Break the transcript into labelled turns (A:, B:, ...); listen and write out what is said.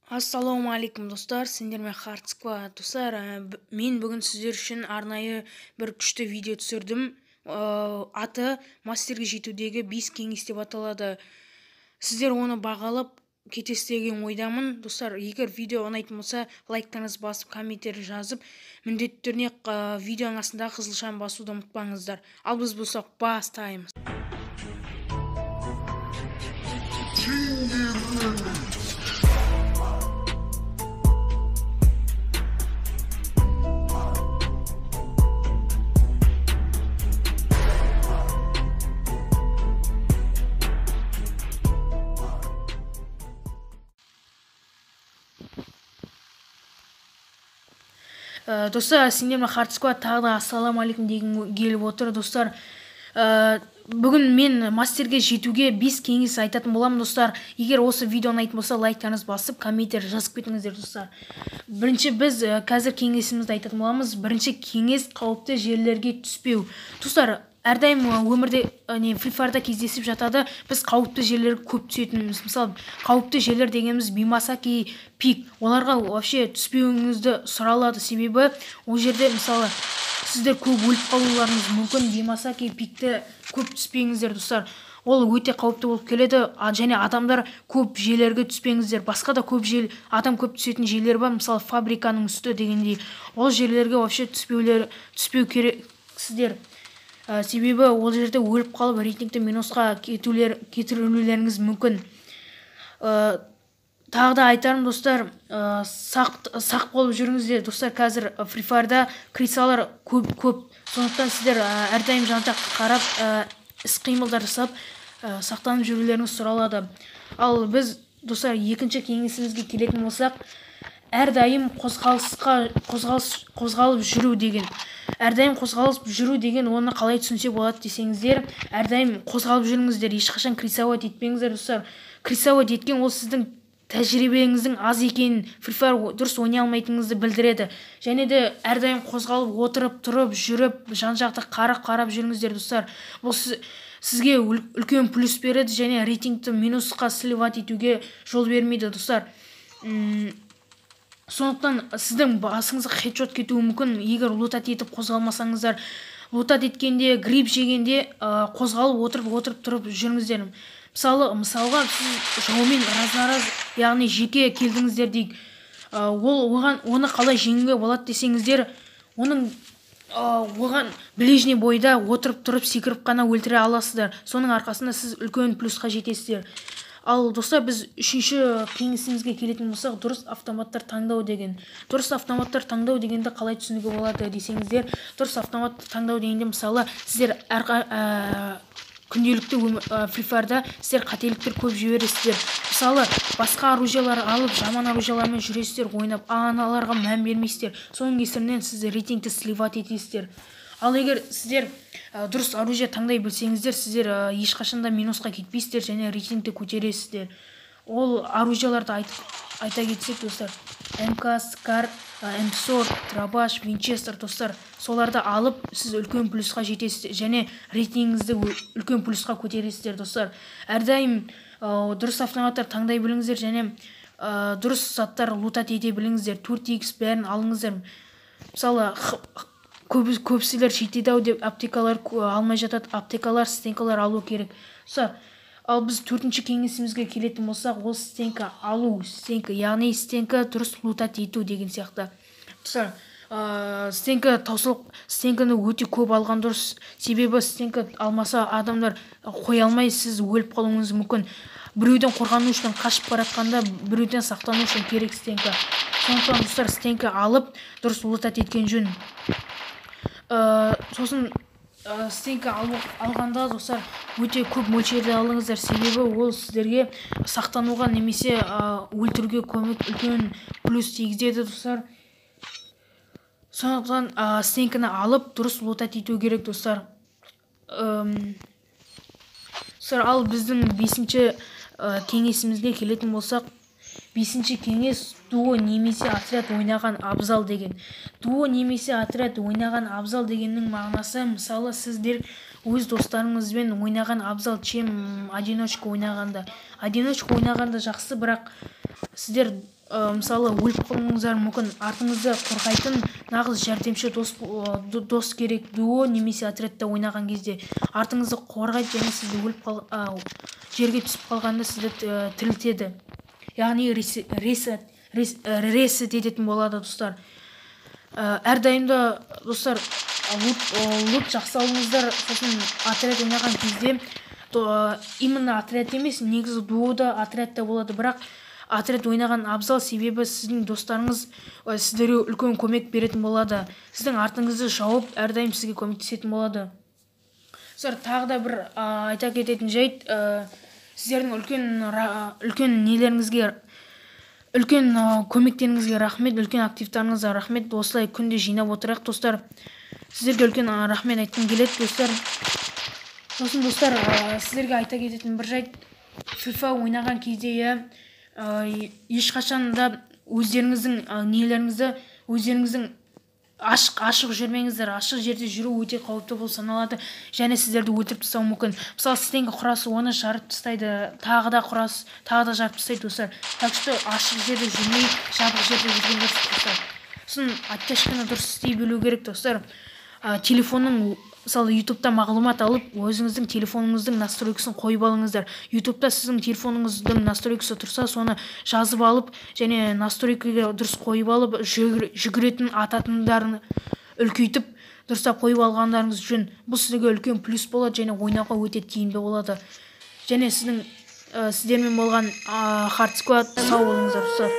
A: Ассалаумағалейкум, достар, сендермен Hard Squad. Достар, мен бүгін сіздер үшін арнайы бір күшті видео түсірдім. Аты мастерге жетудегі 5 кеңес деп аталады. Сіздер оны бағалап кетесіз деген ойдамын. Достар, егер видео ұнайтын болса, лайктарыңызды басып, комменттер жазып, міндетті түрде видеоның астындағы қызылшаны басуды ұмытпаңыздар. Ал біз болсақ бастаймыз. Достар, сендермен Hard Squad, тағы да ассалаумағалейкум деген келіп отыр. Достар, бүгін мен мастерге жетуге 5 кеңес айтатын боламын, достар. Егер осы видео ұнайтын болса, лайктарыңызды басып, комменттер жазып кетіңіздер, достар. Бірінші біз қазір кеңесімізді айтатын боламыз. Бірінші кеңес — қауіпті жерлерге түспеу. Достар, әрдайым өмірде не Free Fire'да кездесіп жатады, біз қауіпті жерлерге көп түсетініміз. Мысалы, қауіпті жерлер дегеніміз Бимасаки пик. Оларға вообще түспеуіңізді сұралады, себебі ол жерде, мысалы, сіздер көп өліп қалуларыңыз мүмкін. Бимасаки пикті көп түспеңіздер, достар. Ол өте қауіпті болып келеді, және адамдар көп жерлерге түспеңіздер. Басқа да көп жер, адам көп түсетін жерлер бар, мысалы, фабриканың үсті дегендей. Ол жерлерге вообще түспеу керексіздер. Себебі ол жерде өліп қалып, рейтингті минусқа кетірулеріңіз мүмкін. Тағы да айтарым, достар, сақ болып жүріңіздер, достар. Қазір Free Fire'да крисалар көп, сондықтан сіздер әрдайым жан-жақты қарап, іс-қимылдар жасап, сақтанып жүрулеріңіз сұралады. Ал біз, достар, екінші кеңесімізге келетін болсақ, әрдайым қозғалып жүру деген. Әрдайым қозғалып жүру деген, оны қалай түсінсе болады десеңіздер, әрдайым қозғалып жүріңіздер, ешқашан крисовать етпеңіздер, достар. Крисовать еткен ол сіздің тәжірибеңіздің аз екенін, Free Fire дұрыс ойнай алмайтыныңызды білдіреді. Және де әрдайым қозғалып, отырып, тұрып, жүріп, жан-жақты қарап жүріңіздер, достар. Бұл сізге үлкен плюс береді және рейтингті минусқа сливать етуге жол бермейді, достар. Сондықтан сіздің басыңызға хедшот кетуі мүмкін, егер лутать етіп қозғалмасаңыздар. Лутать еткенде, грип жегенде, қозғалып, отырып, тұрып жүріңіздер. Мысалға, сіз жаумен раз-на-раз, яғни жеке келдіңіздер дейік. Оны қалай жеңуге болады десеңіздер, оған ближний бойда отырып, тұрып, секіріп қана өлтіре аласыздар. Соның арқасында сіз үлкен плюсқа жетесіздер. Ал, достар, біз үшінші кеңесімізге келетін болсақ, дұрыс автоматтар таңдау деген. Дұрыс автоматтар таңдау дегенді қалай түсінуге болады десеңіздер, дұрыс автомат таңдау дегенде, мысалы, сіздер күнделікті Free Fire'да сіздер қателіктер көп жібересіздер. Мысалы, басқа оружиялар алып, жаман оружиялармен жүресіздер, ойнап, аналарға мән бермейсіздер. Соның кесірінен сіз рейтингті сливать етесіздер. Ал егер сіздер дұрыс оружие таңдай білсеңіздер, сіздер ешқашан да минусқа кетпейсіздер және рейтингті көтересіздер. Ол оружияларды айта кетсек, достар, МК, Скар, М40, Трабаш, Винчестер, достар, соларды алып, сіз үлкен плюсқа жетесіздер және рейтингіңізді үлкен плюсқа көтересіздер, достар. Әрдайым дұрыс автоматтар таңдай біліңіздер және дұрыс заттар лутать ете біліңіздер. 4х бәрін алыңыздар. Мысалы, көпсілер шетелде ау деп аптекалар алмай жатады, аптекалар, стенкалар алу керек. Достар, ал біз төртінші кеңесімізге келетін болсақ, ол стенка алу, стенка, яғни стенка дұрыс лутать ету деген сияқты. Достар, стенка таусылып, стенканы өте көп алған дұрыс, себебі стенка алмаса адамдар қоя алмай, сіз өліп қалуыңыз мүмкін. Біреуден қорғану үшін қашып бара жатқанда, біреуден сақтану үшін керек стенка. Сондықтан, достар, стенка алып, дұрыс лутать еткен жөн. Сосын стенка алғанда, достар, өте көп мөлшерде алыңыздар, себебі ол сіздерге сақтануға немесе өлтіруге көмек, үлкен плюс тигізеді, достар. Сондықтан стенканы алып, дұрыс лутать ету керек, достар. Достар, ал біздің бесінші кеңесімізге келетін болсақ, бесінші кеңес дуо немесе отряд ойнаған абзал деген. Дуо немесе отряд ойнаған абзал дегеннің мағынасы, мысалы, сіздер өз достарыңызбен ойнаған абзал, чем одиночка ойнағанда. Одиночка ойнағанда жақсы, бірақ сіздер Мысалы, өліп қалуыңыздар мүмкін. Артыңызды қорғайтын нағыз жәрдемші дос керек. Дуо немесе отрядта ойнаған кезде артыңызды қорғайды және сізді өліп қал жерге түсіп қалғанда сізді тірілтеді, яғни ресет ететін болады, достар. Әрдайым да, достар, лут жақсы алыңыздар. Сосын отряд ойнаған кезде, именно отряд емес, негізі дуода, отрядта болады, бірақ отряд ойнаған абзал, себебі сіздің достарыңыз сіздерге үлкен көмек беретін болады, сіздің артыңызды жауып, әрдайым сізге көмектесетін болады. Достар, тағы да бір айта кететін жайт: сіздердің үлкен нелеріңізге, үлкен көмектеріңізге рахмет, үлкен активтарыңызға рахмет. Осылай күнде жинап отырайық, достар. Сіздерге үлкен рахмет айтқым келеді, достар. Сосын, достар, сіздерге айта кететін бір жайт: FIFA ойнаған кезде, иә, ешқашан да өздеріңіздің нелеріңізді, өздеріңіздің ашық жүрмеңіздер. Ашық жерде жүру өте қауіпті болып саналады және сіздерді өлтіріп тастауы мүмкін. Мысалы, стенка құрасыз, оны жарып тастайды, тағы да құрасыз, тағы да жарып тастайды, достар. Так что ашық жерде жүрмей, жабық жерде жүрген дұрыс, достар. Сосын оттяжканы дұрыс істей білу керек, достар. Телефонның, мысалы, Ютубта мағлұмат алып, өзіңіздің телефоныңыздың настройкасын қойып алыңыздар. Ютубта сіздің телефоныңыздың настройкасы тұрса, соны жазып алып және настройкаға дұрыс қойып алып, жүгіретін, ататындарын үлкейтіп, дұрыстап қойып алғандарыңыз жөн. Бұл сізге үлкен плюс болады және ойнауға өте тиімді болады. Және сіздің сіздермен болған Хард Сквад. Сау болыңыздар, достар.